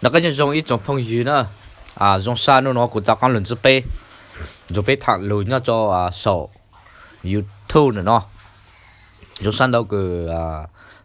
Noj qab nyob zoo ib tsoom phooj ywg na. Zoo sab hnub no kuv rov qab los ntsib peb, nrog peb tham lus nyob rau saum YouTube ntawm no. Zoo sab ntau kws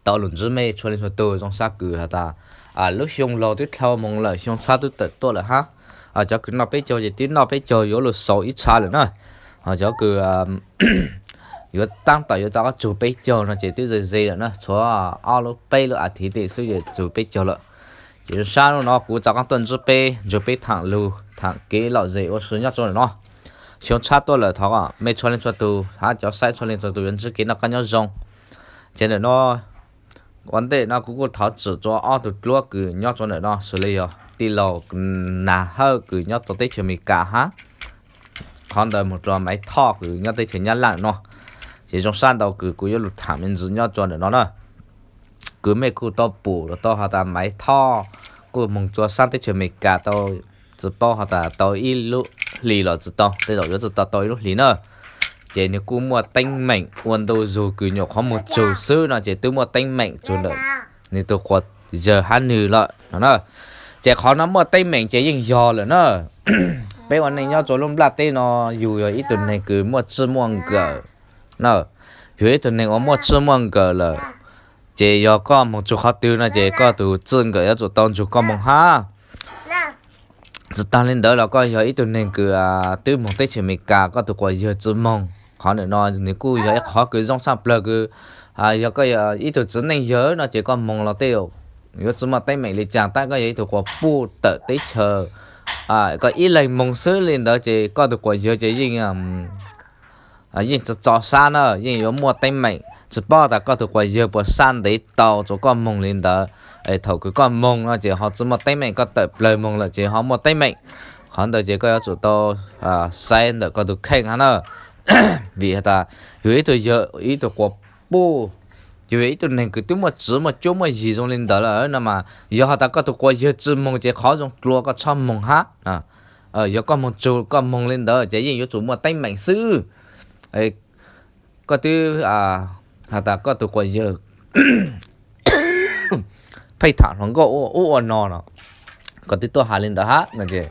tau los ntsib mej txhua leej txhua tug. Zoo sab kws has tas lub xyoo laug twb dhau moog lawm, xyoo tshab twb tawm tuaj lawm hab. Cov kws noj peb caug ces twb noj peb caug yuav lug xaus ib tshab lawm na. Cov kws yuav taab tom yuav rov qab tsug peb caug no ces twb ze ze lawm na, tshuav ob lub peb lub as thiv tej xwb ces tsug peb caug lawm. Ces zoo sab hnub no kuv rov qab tuaj ntsib peb, nrog peb tham lus tham kev lom zem ua si nyob rau ntawm no. Xyoo tshab tuaj lawm, thov mej txhua leej txhua tug hab cov saib txhua leej txhua tug yuav ntsib kev noj qab nyob zoo. Ces ntawm no ua ntej no kuv kuj thov txim rua ob tug dluab kws nyob rau ntawm no, xws li yog tij laug Nas Hawj kws nyob rau teb chaws Amelikas hab qhov ntawd moog rua Maiv Thoj kws nyob teb chaws Nyab Laj no. Ces zoo sab ntau kws kuv yuav lug tham me ntsis nyob rua ntawm no na. Kws mej kuj tau pum los tau has tas Maiv Thoj kuj moog rua sab teb chaws Amelikas tau, tsi paub has tas tau ib lub hlis los tsi tau, tej zaum yuav tsi tau tau ib lub hlis na. Ces nwg kuj muaj teeb meem ua ntu zug kws nyuam qhuav moog tsug xwb no ces twb muaj teeb meem tsug ntawm nwg tug quas yawg hab nwg lawm no na. Ces qhov no muaj teeb meem ces yeej yog lawm na. Peb ua neej nyob rua lub nplaj teb no yug yog ib tug neeg kws muaj txij muaj nkawm na, yug ib tug neeg uas muaj txij muaj nkawm lawm, ces yog koj moog tsug qhov twg no ces koj tug txij nkawm yuav tsum tau nrug koj moog hab. Tsi taag le ntawd los koj yog ib tug neeg kws twb moog teb chaws Amelikas, koj tug quas yawg tsi moog, qhov ntawm no nws kuj yog ib qhov kws zoo tshaj plawg kws yog koj yog ib tug txiv neej yawg no ces koj moog los tej yuav tsi muaj teeb meem le caag, tab koj yog ib tug quas puj tawm teb chaws, koj ib leeg moog xwb le ntawd ces koj tug quas yawg ces yeej yeej tsi tso sab na, yeej yuav muaj teeb meem. Tsi paub tas koj tug quas yawg puas sab ntev tau rua koj moog le ntawd, es thaum kws koj moog no ces ho tsi muaj teeb meem, koj tawm plawg moog lawm ces ho muaj teeb meem. Qhov ntawd ces koj yuav tsum tau saib ntawm koj tug kheej hab na. Vim has tas yug ib tug yawg ib tug quas puj, yug ib tug neeg kws twb muaj txiv muaj cuab muaj yig zoo le ntawd lawm no mas yog has tas koj tug quas yawg tsi moog ces qhov zoo dlua koj txhob moog hab. Yog koj moog tsug koj moog le ntawd ces yeej yuav tsum muaj teeb meem xwb. Koj twb has tas koj tug quas yawg pheej tham hluas nkauj ub ua no no, koj twb tuaj has le ntawd hab no ces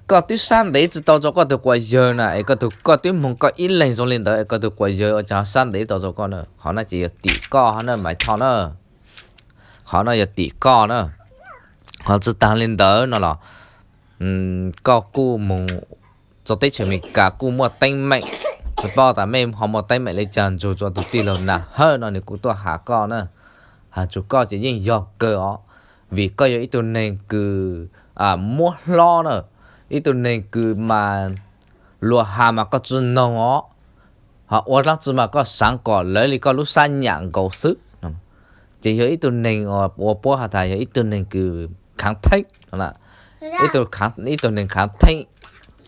koj twb sab ntev tsi tau rua koj tug quas yawg na, es koj twb moog koj ib leeg zoo le ntawd es koj tug quas yawg ua caag sab ntev tau rua koj na, qhov no ces yog tim koj hab na Maiv Thoj na. Qhov no yog tim koj na. Qhov tsi taag le ntawd no los koj kuj moog rua teb chaws Amelikas kuj muaj teeb meem, tsi paub tas mej ho muaj teeb meem le caag nrug rua tug tij laug Nas Hawj no nws kuj tuaj has koj na. Has rua koj ces yeej yog kawg os, vim koj yog ib tug neeg kws muab hlob na, ib tug neeg kws mas luag has mas koj tsi noog os, ho ua dlaab tsi mas koj xaav kom lawv le koj lub sab nyam nkaus xwb. Ces yog ib tug neeg ua puab has tas yog ib tug neeg kws khaav theeb, ib tug neeg khaav theeb,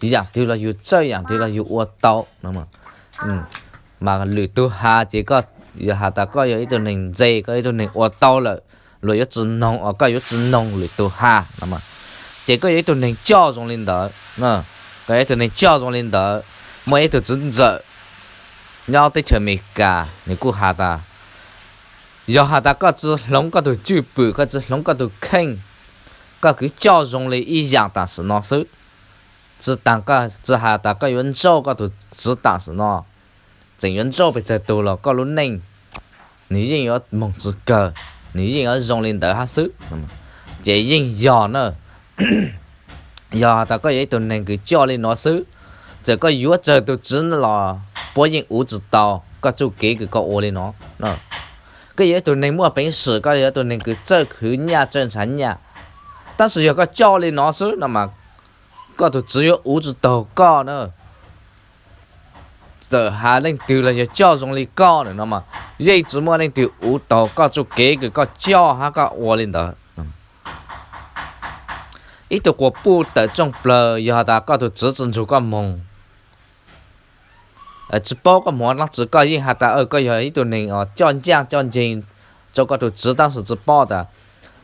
yaam twg los yug txawj, yaam twg los yug ua tau. Mas lwm tug has ces koj yog has tas koj yog ib tug neeg ntse, koj ib tug neeg ua tau lawm, luag yuav tsi noog os, koj yuav tsi noog lwm tug has no. Ces koj yog ib tug neeg coj zoo li ntawd, koj yog ib tug neeg coj zoo li ntawd. Muaj ib tug txiv ntxawm nyob teb chaws Amelikas nws kuj has tas, yog has tas koj tsi hloov koj tug cwj pwm, koj tsi hloov koj tug kheej, koj kws coj zoo li ib yaam tam sim no xwb, tsi taag, tsi has tas koj yuav ntsauj koj tug txiv tam sim no, tseem yuav ntsauj pes tsawg tug los koj lub neej nws yeej yuav moog tsi kawg, nws yeej yuav zoo li ntawd hab xwb. Ces yeej yog na, yog has tas koj yog ib tug neeg kws coj li no xwb, txawm koj yuav tsawg tug txiv los puab yeej uv tsi tau koj txuj kev kws koj ua li no. Koj yog ib tug neeg muaj peev xwm, koj yog ib tug neeg kws txawj khwv nyaj txawj nrhav nyaj, tab sis yog koj coj li no xwb no mas koj tug txiv yuav uv tsi taug koj na. Txawm has leej twg los yog coj zoo li koj na no mas yeej tsi muaj leej twg uv taug koj txuj kev kws koj coj hab koj ua li ntawd. Ib tug quas puj tawm tsooj plawg, yog has tas koj tug txiv tsi nrug koj moog, tsi paub koj moog dlaab tsi, koj yeej has tas koj yog ib tug neeg coj ncaaj coj nceeg rua koj tug txiv, tab sis tsi paub tas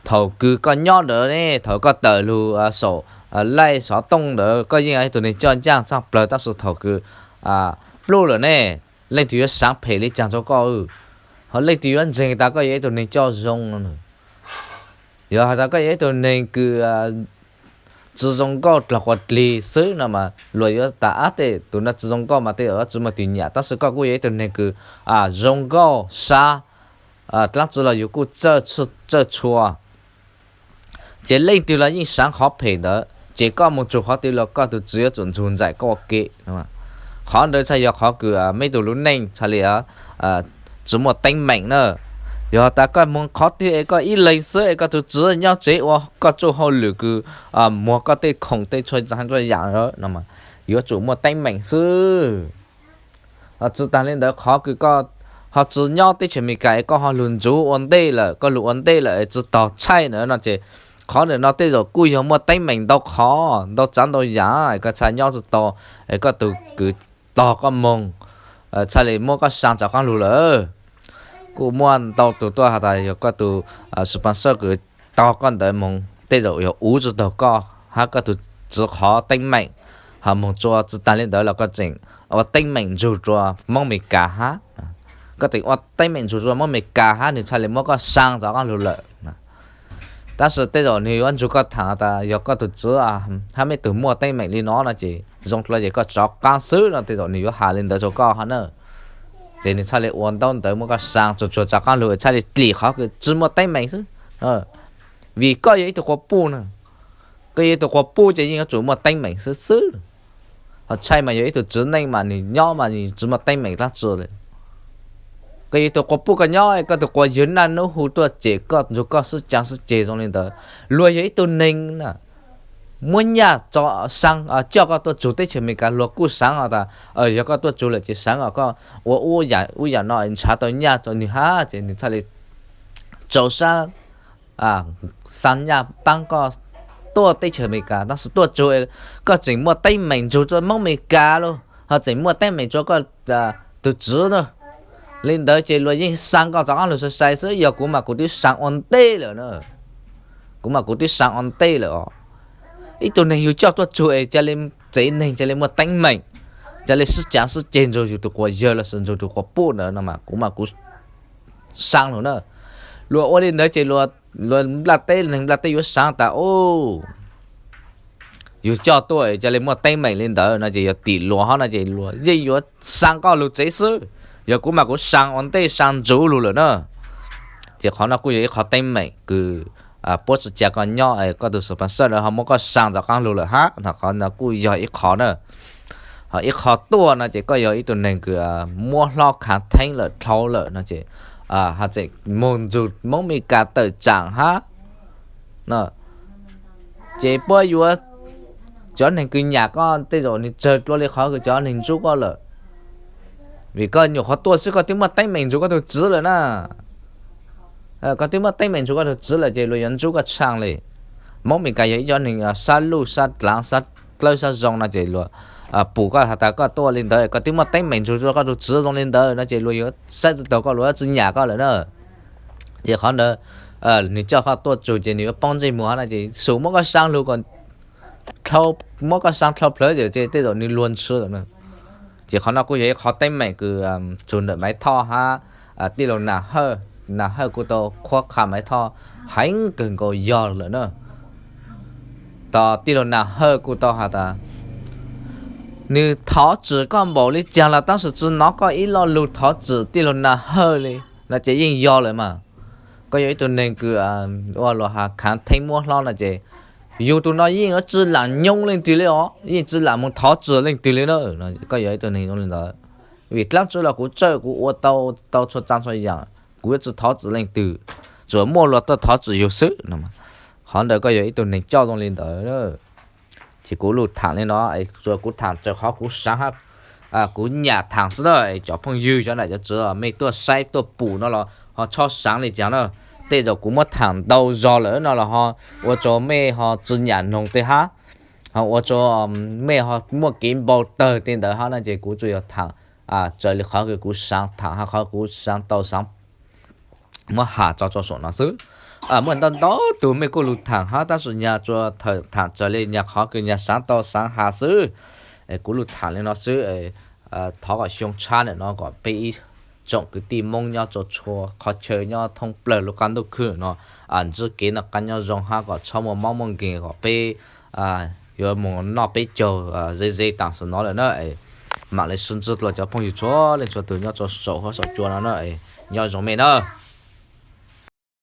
thaum kws koj nyob ntawd ne, thaum koj tawm lug saum laij xov tooj ntawd koj yeej yog ib tug neeg coj ncaaj tshaj plawg, tab sis thaum kws pluj lawm ne, leej twg yuav xaav phem li caag rua koj, ho leej twg yuav ntseeg tas koj yog ib tug neeg coj zoo no. Yog has tas koj yog ib tug neeg kws tsi zoo nkauj dlog quas dlig xwb no mas luag yuav tas ab tej tus no tsi zoo nkauj mas tej zaum tsi muaj tug nyam, tab sis koj kuj yog ib tug neeg kws zoo nkauj sab, dlaab tsi los yus kuj txawj txhua. Ces leej twg los yeej saav qhov phem ntawd, ces koj moog txug qhov twg los koj tug txiv yuav tsum nrug ntxais koj ua ke. Qhov ntawd txhaj yog qhov kws meb tug lub neej txhaj li tsi muaj teeb meem na. Yog tas koj moog qhov twg es koj ib leeg xwb es koj tug txiv nyob tsev ua koj txuj hauj lwm kws muag koj tej khoom tej txhua txhua yaam no, yuav tsum muaj teeb meem xwb. Tsi taag le ntawd qhov kws koj ho tsi nyob teb chaws Amelikas es koj ho lug ntsuv ua ntej lawm, koj lug ua ntej lawm es tsi tog txhaij ntawd no ces qhov ntawm no tej zaum kuj yog muaj teeb meem ntau qhov ntau tsav ntau yaam es koj txhaj nyob tsi tau, es koj tug kws tog koj moog txhaj li muab koj saa tsav qaab lug lawm. Kuj muaj ntau tug tuaj has tas yog koj tug sponsor kws tog koj ntawd moog tej zaum yog uv tsi taug koj hab koj tug txiv qhov teeb meem, ho moog tsua tsi taag le ntawd los koj tseem ua teeb meem nrug rua Moob Amelikas hab. Koj tseem ua teeb meem nrug rua Moob Amelikas hab nwg txhaj li muab koj saa tsav qaab lug lawm. Tab sis tej zaum nwg yuav nrug koj thaam tas yog koj tug txiv hab meb tug muaj teeb meem li no no ces zoo dlua ces koj tsov qaab xwb no tej zaum nwg yuav has li ntawd rua koj hab na. Ces nwg txhaj li ua ntaub ntawv muab koj saa tsuag tsuag tsav qaab lug txhaj li dlim qhov kws tsi muaj teeb meem xwb. Vim koj yog ib tug quas puj na, koj yog ib tug quas puj ces yeej yuav tsum muaj teeb meem xwb xwb. Ho txhaj mas yog ib tug txiv neej mas nwg nyob mas nwg tsi muaj teeb meem dlaab tsi le. Koj yog ib tug quas puj koj nyob koj tug quas yawg naj nub hu tuaj cem koj nrug koj sib caav sib ceg zoo li ntawd, luag yog ib tug neeg na, muab nyaj tso, saa, coj koj tuaj tsug teb chaws Amelikas luag kuj saav has tas yog koj tuaj tsug lawm ces saav os koj ua ub yam no nrhav tau nyaj rua nwg hab ces nwg txhaj li tsaus sab xa nyaj paab koj tuaj teb chaws Amelikas, tab sis tuaj tsug koj tseem muaj teeb meem nrug rua Moob Amelikas lug ho tseem muaj teeb meem rua koj tug txiv na. Li ntawd ces luag yeej saa koj rov qaab lug sai sai xwb, yog kuv mas kuv twb saa ua ntej lawm na. Kuv mas kuv twb saa ua ntej lawm os. Ib tug neeg yug coj tuaj tsug es ca li tsev neeg ca li muaj teeb meem, ca li sib caav sib ceg nrug yug tug quas yawg lossis nrug tug quas puj ntawd no mas kuv mas kuv saa lug na. Luag ua li ntawd ces luag nplaj teb, neeg nplaj teb yuav saav tas u yug coj tuaj ca li muaj teeb meem li ntawd no ces yog tim luag hab no ces luag yeej yuav saa koj lug tsev xwb. Yog kuv mas kuv saa ua ntej saa ntsuv lug lawm na. Ces qhov no kuj yog ib qhov teeb meem kws puab tsi ca koj nyob, koj tug sponsor ntawd ho muab koj saa rov qaab lug lawm hab no, qhov no kuj yog ib qhov na. Ho ib qho tuaj no ces koj yog ib tug neeg kws muab hlob khaav theeb lawm dlhau lawm no ces ho tseem moog nrug Moob Amelikas tawm tsaam hab no. Ces puab yuav, cov neeg kws nyam koj tej zaum nwg tsawg dlua li qhov kws cov neeg ntsub koj lawm. Vim koj nyuam qhuav tuaj xwb koj twb muaj teeb meem nrug koj tug txiv lawm na. Koj twb muaj teeb meem nrug koj tug txiv lawm ces luag yuav ntsub koj tshaaj li. Moob Amelikas yog ib cov neeg sab luj sab dlaav sab dlawb sab zoo no ces luag pum koj has tas koj tuaj li ntawd koj twb muaj teeb meem nrug rua koj tug txiv zoo li ntawd no ces luag yuav saib tsi taug koj, luag yuav tsi nyam koj lawm na. Ces qhov ntawd nwg coj koj tuaj tsug ces nwg yuav poob ntsej muag no ces xum muab koj saa lug kom, muab koj saa dlhau plawv ces tej zaum nwg luag ntshai lawm na. Ces qhov no kuj yog ib qhov teeb meem kws txug ntawm Maiv Thoj hab tij laug Nam Hawj. Nam Hawj kuj tau qhuab qha Maiv Thoj heev kawg nkaus yog lawm na. Tos tij laug Nam Hawj kuj tau has tas nwg thov txim koj npaum li caag los tab sis tsi nov koj ib lo lug thov txim tij laug Nam Hawj li no ces yeej yog lawm mas. Koj yog ib tug neeg kws ua luag has khaav theeb muab hlob no ces yug tug no yeej yuav tsi lam nyob leej twg li os, yeej tsi lam moog thov txim leej twg li na. Koj yog ib tug neeg zoo li ntawd, vim dlaab tsi los kuv txawj kuv ua tau txhua tsav txhua yaam, kuv yuav tsi thov txim leej twg, tsuas muaj luag tuaj thov txim yug xwb no. Qhov ntawd koj yog ib tug neeg coj zoo li ntawd. Ces kuv lug thaam li no, tsuas kuv thaam txawm qhov kuv saav hab kuv nyam thaam xwb na. Cov phooj ywg cov nam cov txiv mej tuaj saib tuaj pum no los ho txhob saav li cas na. Tej zaum kuv muab thaam ntau zog lawm no los ho ua rua mej ho tsi nyam noog tej hab, ho ua rua mej ho muaj kev npau tawg tej ntawd hab no ces kuv tsuas yog thaam raws li qhov kws kuv saav thaam hab qhov kuv saav tau saav muab has tso rua saum no xwb. Muaj ntau ntau tug mej kuj lug thaam hab tab sis nyag tsuas thaam raws li nyag qhov kws nyag saav tau saav has xwb. Kuv lug thaam li no xwb, thov kom xyoo tshab ntawm no kom peb ib tsoom kwv tij Hmoob nyob rau txhua qhov chaw nyob thoob plaws lub qab ntuj khwb no ntsib kev noj qab nyob zoo hab kom txhob muaj mob muaj nkeeg kom peb yuav mus noj peb caug ze ze tam sim no lawm na. Mam li sib ntsib dua cov phooj ywg txhua leej txhua tus nyob rau saum huab saum cua no na. Nyob zoo mej na.